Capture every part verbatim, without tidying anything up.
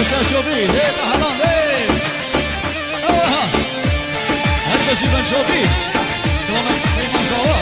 Ser çopî, hê mehelan, hê. Ewa ha. Her beşî ben çopî. Selamet, Peyman Zawa.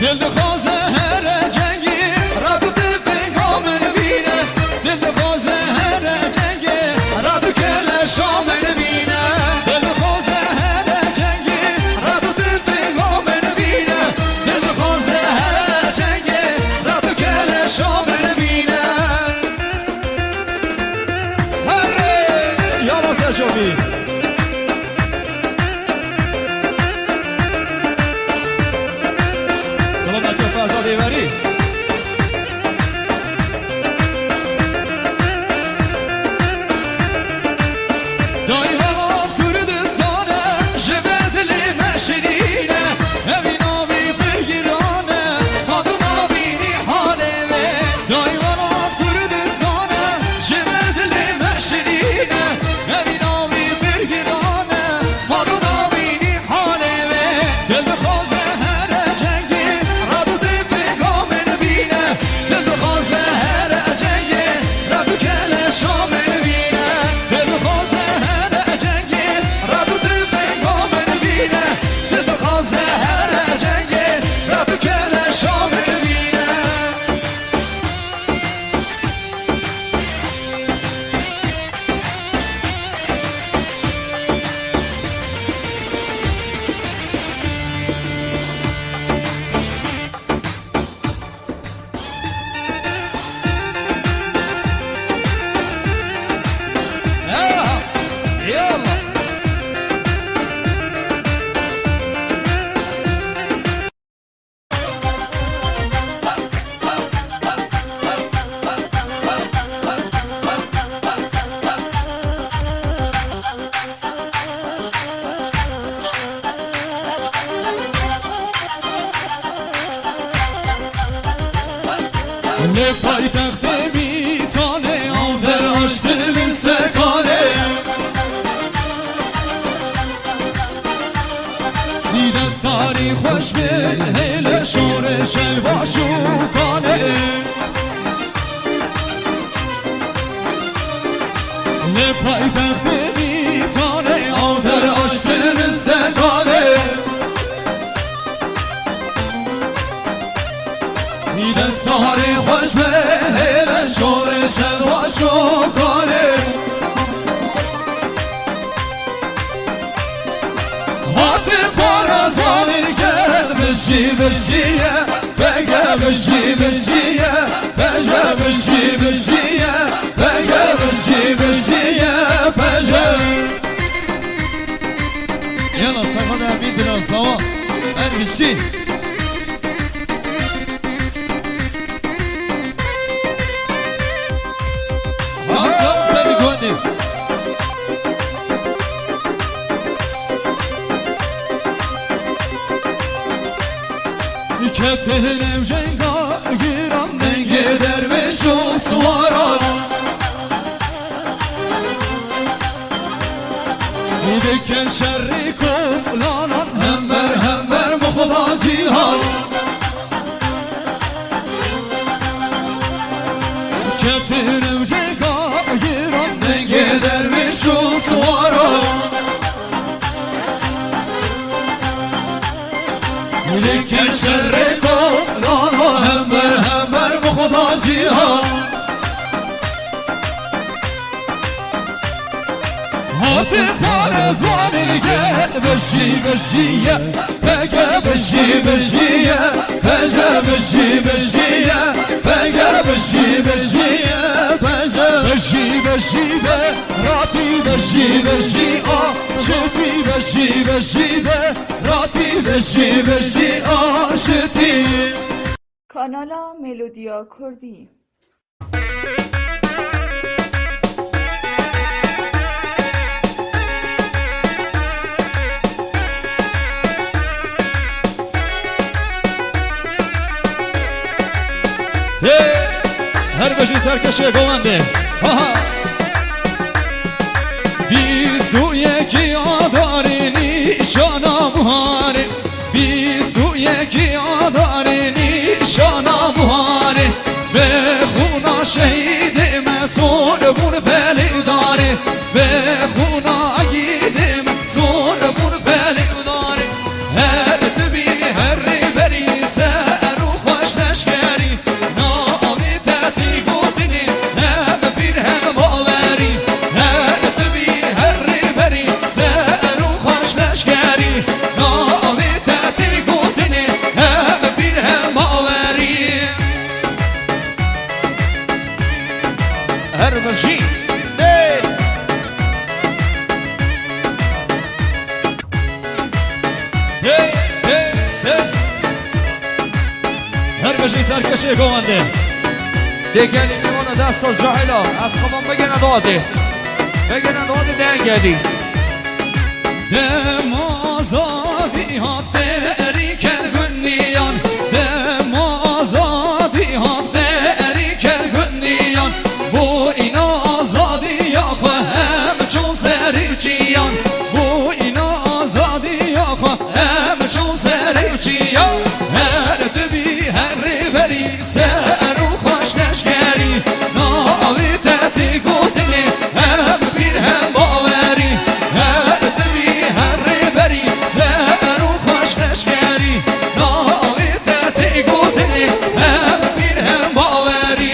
Dil dixwaze here cengî, rad û tifênga min bîne. Dil dixwaze here cengî, rad û keleşa min bîne. Dil dixwaze here cengî, rad û tifênga min bîne. Dil dixwaze here cengî, rad û keleşa min bîne. Herê! Yala Seçovî! Selamet ya Feza Dêverî. Dayê welat Kurdistan e, ji ber dilê me şirîn e. Evî navî pir giran e, ma tu nabînî halê wê. Dayê welat Kurdistan e, ji ber dilê me şirîn e. Evî navî pir giran e, ma tu nabînî halê wê. Dil dixwaze here cengî, rad û tifênga min bîne. Dil dixwaze here cengî, rad û keleşa min bîne. Dil dixwaze here cengî, rad û tifênga min bîne. Dil dixwaze here cengî, rad û keleşa min bîne. Li paytextê Mîtanê, av der aştin li Sekanê. Dî destarî xweş be, hêle şorê şelvaş û kanê. Li paytextê Mîtanê, av der aştin li Sekanê. Dî destarê xweş be, hêle şorê şelvaş û kanê. Hate para ziwanê ke, bijî, bijî ye, pege, bijî, bijî ye, beje, bijî, bijî ye, pege, bijî, bijî ye, beje. Yala, saxo de, Emîn Dilan, sawa. Her bijî. Hakan Serî Gondî. Ketine cenga giran, dengê dervêş û siwaran. Dikin şerî kolanan, hember hember bi Xuda cîhan. Ketine cenga giran, dengê dervêş û siwaran. Lêke şerê kolana, hember hember bi Xuda cîhan. Hate parêzvanê ge, bijî, bijî ye, pege, bijî, bijî ye, beje, bijî, bijî ye, pege, bijî, bijî ye, beje. Bijî, bijî be, ratî, bijî, bijî a, şitî, bijî, bijî be, ratî, bijî, bijî a, şitî. Kanala Melodiya Kurdî. Hey! Her bijî serkeşê govendê. Ha ha! Bîst û yekê Adarê nîşana buharê. Bîst û yekê Adarê nîşana buharê. Bi xûna şehîdê me sor bûn pelê û darê. Bi xûna egîdê me sor bûn pelê û darê. Her tu bî her rêberî ser û xweş leşkerî. Navê te tê gotinê hem pîr hem bawerî. Her tu bî her rêberî ser û xweş leşkerî. Navê te tê gotinê hem pîr hem bawerî. Her bijî. Hey! Hey, hey, hey. Her bijî serkeşê govendê. Dê gelî mîvana dest sal cahila. Ez xemam bigene dadê. Bigene dadê dengedî. Dem azadî hat qerî ker gundiyan. Dem azadî hat qerî ker gundiyan. Bo îna azadiya xwe hem çûn serê çiyan. Bo îna azadiya xwe hem çûn serê çiyan. Her tu bî her rêberî ser û xweş leşkerî. Navê te tê gotinê hem pîr hem bawerî. Her tu bî her rêberî ser û xweş leşkerî. Navê te tê gotinê hem pîr hem bawerî.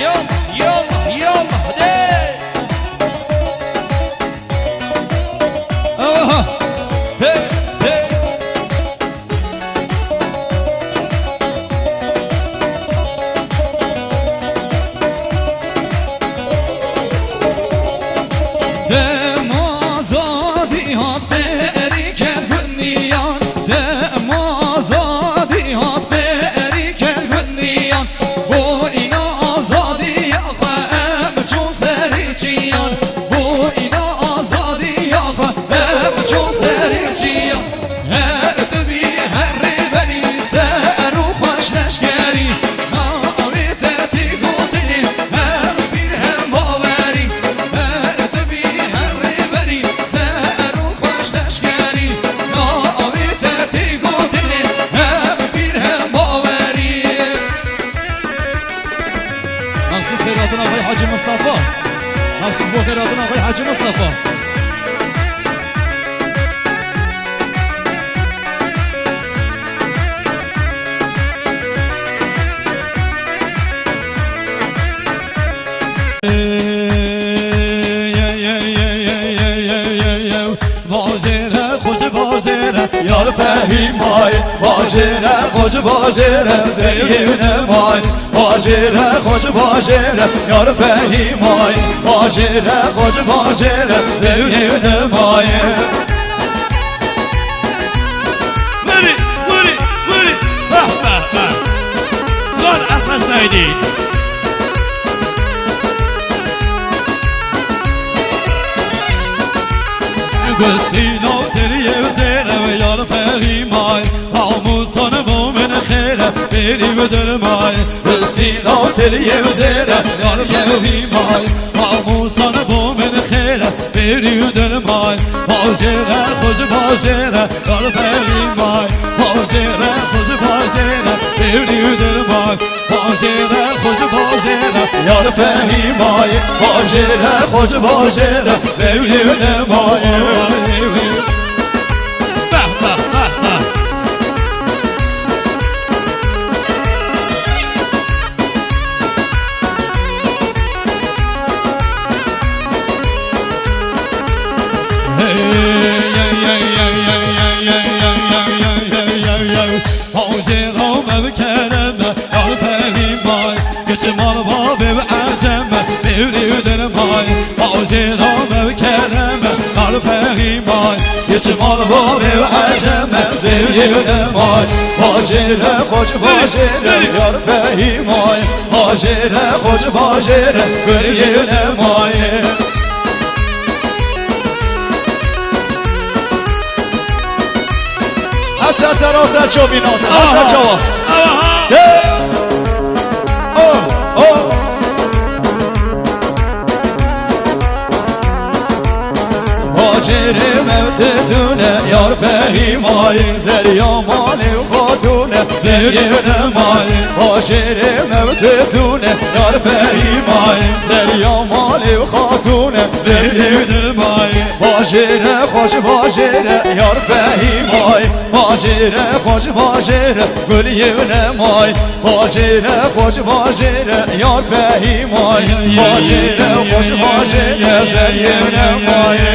Yallah, yallah, yallah, hadi. Aha. Hey, hey. Dem azadî hat qerî ker gundiyan. Dem azadî hat qerî ker gundiyan. Bo îna azadiya xwe em çûn serê çiyan. Bo îna azadiya xwe em çûn serê çiyan. Her tu bî her rêberî ser û xweş leşkerî. Navê te tê gotinê hem pîr hem bawerî. Her tu bî her rêberî ser û xweş leşkerî. Navê te tê gotinê hem pîr hem bawerî. Maxsus xêratina xwe Hacî Mistefa. Maxsus bo xêratina xwe Hacî Mistefa. Bajêre xwe ji bajêre yar Fehîmayê. Bajêre xwe ji bajêre zêyê nemay. Bajêre xwe ji bajêre yar Fehîmayê. Bajêre xwe ji bajêre zêyê nemayê. Werî, werî, werî. Beh, beh, beh. Zor Esen Seydî. Gustîno tiriyê zêre yar Fehîmayê. Namusan bo min xêre, bêrî û dilmayê. Sîna û teliyê û zêre, yar Fehîmayê. Namusan bo min xêre, bêrî û dilmayê. Bajêre xwe ji bajêre, yar Fehîmayê. Bajêre xwe ji bajêre, bêrî û dilmayê. Bajêre xwe ji bajêre, yar Fehîmayê. Bajêre xwe ji bajêre, bêrî û dilmayê. Beh, beh, beh, beh. Hey, hey, hey. Bajêra me bi kerem e, yar Fehîmayê. Kiçi mal babê û ecem e, bêrî û dilmayê. Bajêra me bi kerem e, yar Fehîmayê. Kiçi mal babê û ecem e, zêyê û nemayê. Bajêre xwe ji bajêre, yar Fehîmayê. Bajêre xwe ji bajêre, weriyê û nemayê. Sera ser çavî naze, ha ser çava. Hey! Oh, oh. Bajêrê mewte tune, yar Fehîmayê, zerya malê û xatune, zergê ne mayê. Bajêrê mewte tune, yar Fehîmayê, zerya malê û xatune, zergê ne mayê. Bajêre xweş bajêre, yar Fehîmayê, bajêre xweş bajêre, gul yewne may. Bajêre xweş bajêre, yar Fehîmayê, bajêre xweş bajêre, zergê ne mayê.